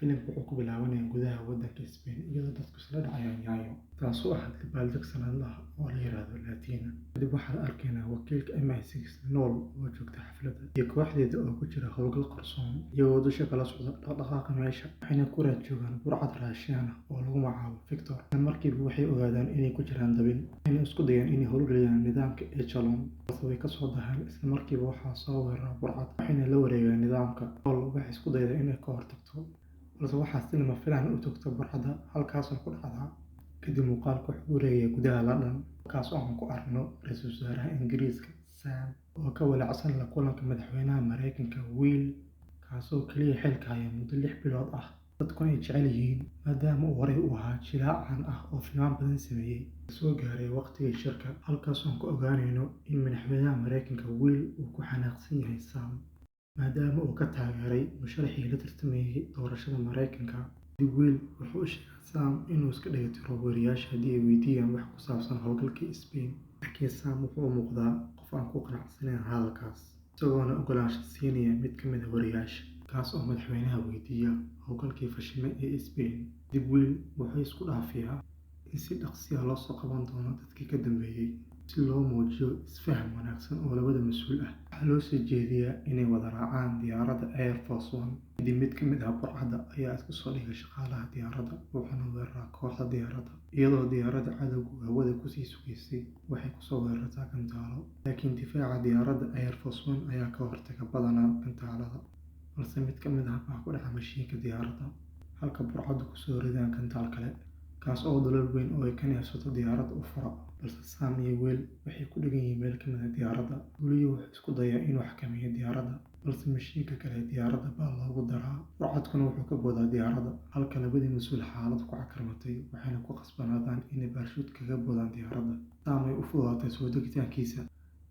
Filimku wuxuu ku bilaabanayaa gudaha waddanka Spain iyadoo dadku isla dhacayaan yaanyo, taasoo ah dabaaldeg sanadle ah oo la yiraahdo La Tina. Kadib waxaa la arkayaa wakiilka MI6 Noel oo joogta xafladda, iyo kooxdeeda oo ku jira hawlgal qarsoon, iyagoo dusha kala socda dhaqdhaqaaqa meesha, waxayna ku raad joogaan burcad Raashiyaan ah oo lagu magacaabo Victor. Isla markiiba waxay ogaadaan inay ku jiraan dabin, waxayna isku dayaan inay hawlgeliyaan nidaamka Echelon, balse way ka soo daahaan. Isla markiiba waxaa soo weerara burcad, waxayna la wareegaan nidaamka. Noel waxay isku daydaa inay ka hortagto, balse waxaa si lama filaan ah u toogta burcadda, halkaasna ku dhacda. Kadib muuqaalku wuxuu u wareegayaa gudaha London, halkaas oo aan ku aragno Ra'iisul Wasaaraha Ingiriiska Sam oo ka walaacsan la kulanka madaxweynaha Mareykanka Will, kaasoo kaliya xilka haya muddo 6 bilood ah, dadkuna ay jecel yihiin maadaama uu horey u ahaa jilaa caan ah oo filimaan badan sameeyay. La soo gaaray waqtigii shirka, halkaas oo aan ku ogaanayno in madaxweynaha Mareykanka Will uu ku xanaaqsan yahay Sam, maadaama uu ka taageeray musharrixii la tartamayay doorashada Mareykanka. Kadib Will wuxuu u sheegaa Sam inuu iska dheellitiro wariyeyaasha haddii ay weydiiyaan wax ku saabsan hawlgalkii Spain. Laakiin Sam wuxuu u muuqdaa qof aan ku qanacsanayn hadalkaas, isagoona oggolaansho siinaya mid ka mid ah wariyeyaasha, kaas oo madaxweynaha weydiiya hawlgalkii fashilmay ee Spain. Kadib Will wuxuu isku dhaafiyaa in si dhaqso ah loo soo qaban doono dadkii ka dambeeyay, si loo muujiyo isfaham wanaagsan oo labada mas'uul ah. Waxaa loo soo jeediyaa inay wada raacaan diyaaradda Air Force One. Kadib mid ka mid ah burcadda ayaa iska soo dhigay shaqaalaha diyaaradda, wuxuuna weeraraa kooxda diyaaradda. Iyadoo diyaaradda cadowgu hawada ku sii sugaysay, waxay ku soo weerartaa gantaalo. Laakiin difaaca diyaaradda Air Force One ayaa ka hortaga badanaa gantaalada, balse mid ka mid ah baa ku dhaca mashiinka diyaaradda, halka burcaddu ku soo ridaan gantaal kale, kaas oo dalool weyn oo ay ka neefsato diyaaradda u fura. Balse Sam iyo Will waxay ku dheggan yihiin meel ka mid ah diyaaradda. Duuliyuhu wuxuu isku dayaa inuu xakameeyo diyaaradda, balse mashiinka kale ee diyaaradda baa loogu daraa. Burcadkuna wuxuu ka boodaa diyaaradda, halka labadii mas'uul xaaladdu ku cakarmatay, waxayna ku qasbanaadaan inay baarashuut kaga boodaan diyaaradda. Sam ay u fududaatay soo degitaankiisa.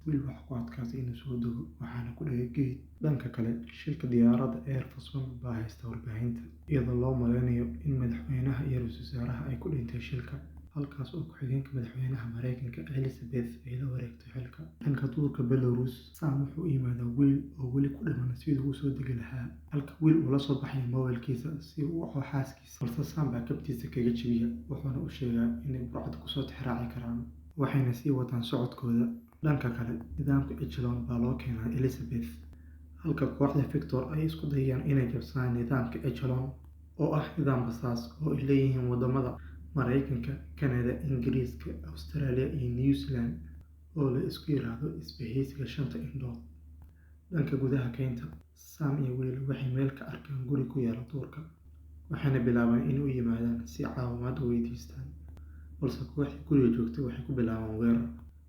Will waxaa ku adkaatay inuu soo dego, waxaana ku dhegay geed. Dhanka kale, shilka diyaaradda Air Force One baa haysta warbaahinta, iyadoo loo maleynayo in madaxweynaha iyo ra'iisul wasaaraha ay ku dhinteen shilka, halkaas oo ku-xigeenka madaxweynaha Mareykanka Elizabeth ay la wareegtay xilka. Dhanka duurka Belarus, Sam wuxuu u yimaadaa Will oo weli ku dhiman sidii uu u soo degi lahaa, halka Will uu la soo baxayo moobilkiisa si uu u waco xaaskiisa. Balse Sam baa kabtiisa kaga jabiya, wuxuuna u sheegaa inay burcadda kusoo tixraaci karaan, waxayna sii wataan socodkooda. Dhanka kale, nidaamka Echelon baa loo keenaa Elizabeth, halka kooxda Victor ay isku dayayaan inay jabsadaan nidaamka Echelon, oo ah nidaam basaas oo ay leeyihiin waddamada Mareykanka, Kanada, Ingiriiska, Australia iyo New Zealand oo la isku yiraahdo Isbaheysiga Shanta Indhood. Dhanka gudaha keynta, Sam iyo Will waxay meel ka arkaan guri ku yaal duurka, waxayna bilaabaan inay u yimaadaan si caawimaad u weydiistaan. Balse kooxdii guriga joogtay waxay ku bilaabaan weerar,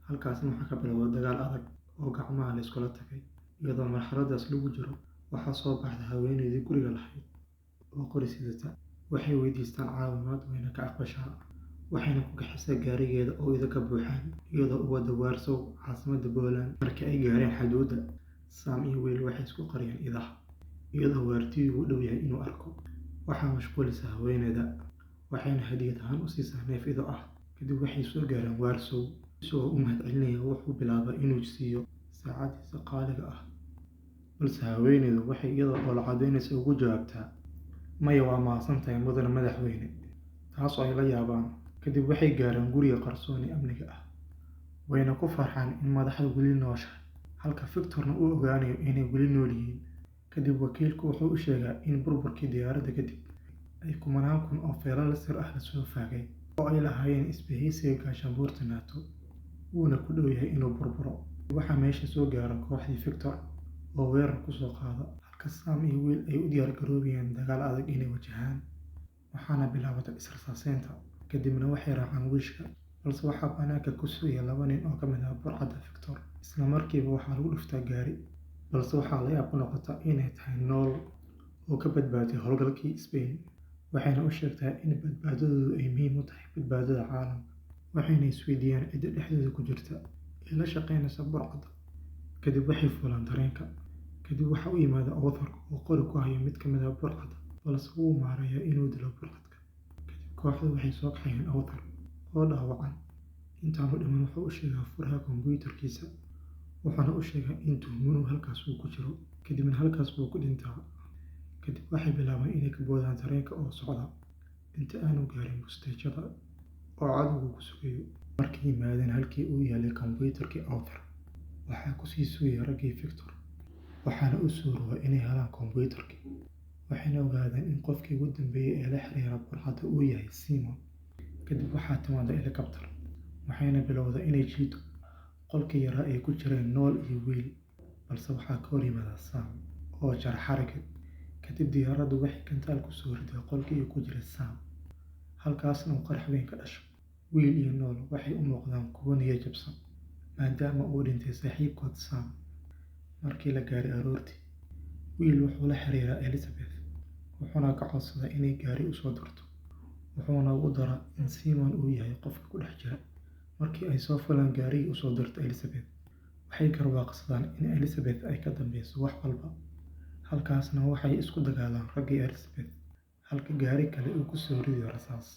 halkaasna waxaa ka bilowda dagaal adag oo gacmaha la iskula tagay. Iyadoo marxaladdaas lagu jiro, waxaa soo baxda haweeneydii guriga lahayd oo qori sidata. Waxay weydiistaan caawimaad wayna ka aqbashaa, waxayna ku kaxaysaa gaarigeeda oo ido ka buuxaan, iyadoo u wada Warsaw, caasimadda Poland. Markii ay gaareen xuduudda, Sam iyo Will waxay isku qariyaan idaha, iyadoo waardiyuhu u dhow yahay inuu arko. Waxaa mashquulisa haweeneyda, waxayna hadiyad ahaan u siisaa neef ido ah. Kadib waxay soo gaaraan Warsaw. Isagoo u mahadcelinaya, wuxuu bilaabaa inuu siiyo saacadiisa qaaliga ah. Balse haweeneydu waxay iyadoo dhoolla caddaynaysa ugu jawaabtaa, "Maya, waa mahadsantahay mudane madaxweyne," taasoo ay la yaabaan. Kadib waxay gaaraan guriga qarsoon ee amniga ah, wayna ku farxaan in madaxdu weli nooshahay, halka Victor-na uu ogaanayo inay weli nool yihiin. Kadib wakiilku wuxuu u sheegaa in burburkii diyaaradda kadib, ay kumanaan kun oo faylal sir ah la soo faagay oo ay lahaayeen isbaheysiga gaashaanbuurta NATO, wuuna ku dhow yahay inuu burburo. Waxaa meesha soo gaara kooxdii Victor oo weerar ku soo qaada, halka Sam iyo Will ay u diyaar garoobayaan dagaal adag inay wajahaan. Waxaana bilaabata is-rasaaseynta, kadibna waxay raacaan wiishka, balse waxaa bannaanka ku sugaya laba nin oo ka mid ah burcadda Victor. Isla markiiba waxaa lagu dhuftaa gaari, balse waxaa la yaab ku noqota inay tahay Noel oo ka badbaaday hawlgalkii Spain, waxayna u sheegtaa in badbaadadoodu ay muhiim u tahay badbaadada caalamka. Waxayna isweydiiyaan cidda dhexdooda ku jirta ee la shaqeynaysa burcadda. Kadib waxay fuulaan tareenka. Kadib waxaa u yimaada Arthur oo qori ku haya mid ka mid ah burcadda, balse wuu maareeyaa inuu dilo burcadka. Kadib kooxdu waxay soo kaxeeyaan Arthur oo dhaawacan. Intaanu dhiman wuxuu u sheegaa furaha kombuyuutarkiisa, wuxuuna u sheegaa in tuhmanuhu halkaas uu ku jiro, kadibna halkaas buu ku dhintaa. Kadib waxay bilaabaan inay ka boodaan tareenka oo socda inta aanu gaarin bosteejada oo cadowgu ku sugayo. Markay yimaadeen halkii uu yaalay kombiyuutarkii Arthur, waxaa ku sii sugayay raggii Victor, waxaana u suurowday inay helaan kombiyuutarkii, waxayna ogaadeen in qofkii ugu dambeeyay ee la xiriira burcadda uu yahay Simon. Kadib waxaa timaada helikabtar, waxayna bilowdaa inay jiido qolkii yaraa ee ay ku jireen Noel iyo Will, balse waxaa ka hor yimaada Sam oo jara xarigii. Kadib diyaaraddu waxay gantaal ku soo riddaa qolkii uu ku jiray Sam, halkaasna uu qarax weyn ka dhasho. Will iyo Noel waxay u muuqdaan kuwo niyad jabsan, maadaama uu dhintay saaxiibkood Sam. Markii la gaaray aroortii, Will wuxuu la xiriiraa Elizabeth, wuxuuna ka codsadaa inay gaari u soo dirto, wuxuuna ugu daraa in Simon uu yahay qofka ku dhex jira. Markii ay soo fulaan gaarigii u soo dirtay Elizabeth, waxay garwaaqsadaan in Elizabeth ay ka dambeyso wax walba, halkaasna waxay isku dagaalaan raggii Elizabeth, halka gaari kale uu ku soo ridayo rasaas.